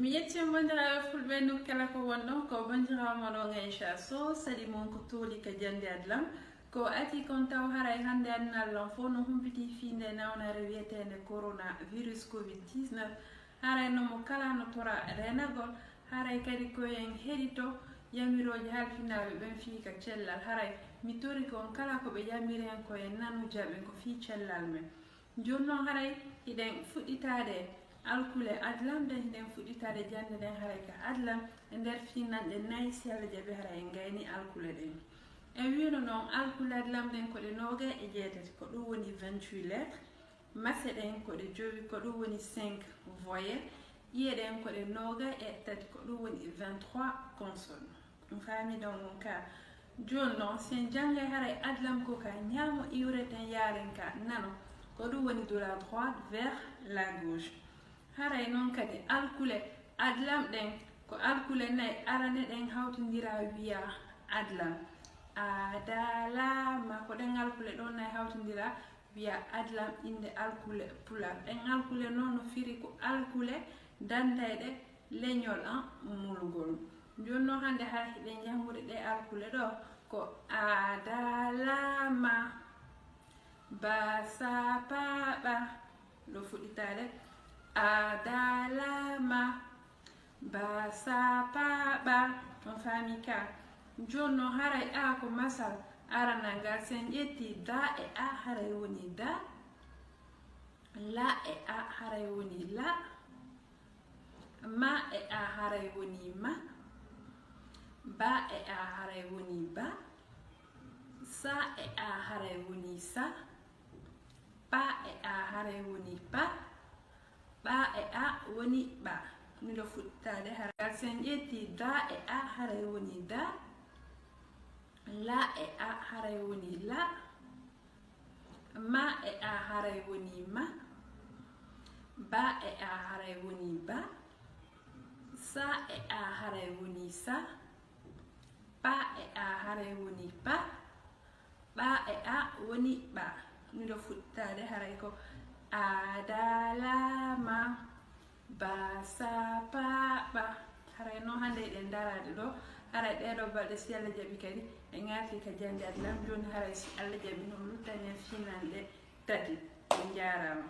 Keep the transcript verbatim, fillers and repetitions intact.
Mi yetti on, banndiraaɓe fulɓe, nokku kala ko wonɗon. Ko banndiraawo mon on, Aisha Sow, saɗi mon ko tooli ka jannde adlam. Ko ati kon taw haray hannde aduna adlam fof no humpiti fii nde nawnare wiyeteende coronavirus covid dix-neuf. Haray no mo kala no tora renagol, haray kadi ko en heɗito yamirooji halfinaaɓe ɓen fii ka cellal. Haray mi tori ko on kala ko ɓe yamiri en ko en nanu jaɓen ko fii cellal men. Jooni non haray hiɗen fuɗɗitaade alkule adlam ɗen, hiɗen fuɗɗitaade jannde ɗen haray ka adlam e nder fiinanɗe nayi, si Alla jaɓi haray en gayni alkule ɗen. En wiino non alkule adlam ɗen ko ɗe noogay e jeetati, ko ɗum woni vingt-huit lettres, mase ɗen ko ɗe jowi, ko ɗum woni cinq voyelles, ƴiye ɗen ko ɗe noogay e tati, ko ɗum woni vingt-trois consonnes. On faami ɗon on ka. Jooni non, si en janngay haray adlam ko ka ñaamo iwreten yaaren ka nano, ko ɗum woni de la droite vers la gauche. Haray non kadi alkule adlam ɗen, ko alkule nayi arane ɗen hawtindira wiya adlam. Adalama, ko ɗen alkule ɗon nayi hawtindira wiya adlam, innde alkule pular. Ɗen alkule non no firi ko alkule dantayɗe leñol an mulgol. Jooni non hannde haray hiɗen janngude ɗe alkule ɗo ko adalama, basapaaɓa, ɗo fuɗɗitaade, adalama, basapaaɓa. On faami ka? Jooni non haray a ko masal aranal ngal, si en ƴetti da e a haray woni da, la e a haray woni la, ma e a haray woni ma, ba e a haray woni ba, sa e a haray woni sa, pa e a haray woni pa, ɓa e a woni ɓa. Miɗo fuɗɗitaade haray. Si en ƴetti da e a haray woni da, la e a haray woni la, ma e a haray woni ma, ba e a haray woni ba, sa e a haray woni sa, pa e a haray woni pa, ɓa e a woni ɓa. Miɗo fuɗɗitaade haray ko adalama, basapaaɓa. Haray non hannde eɗen daraade ɗo. Haray ɗee ɗoo balɗe, si Alla jaɓi kadi, en arti ka jannde adlam. Jooni haray si Alla jaɓi non luttani en fiinanɗe tati. On njaaraama.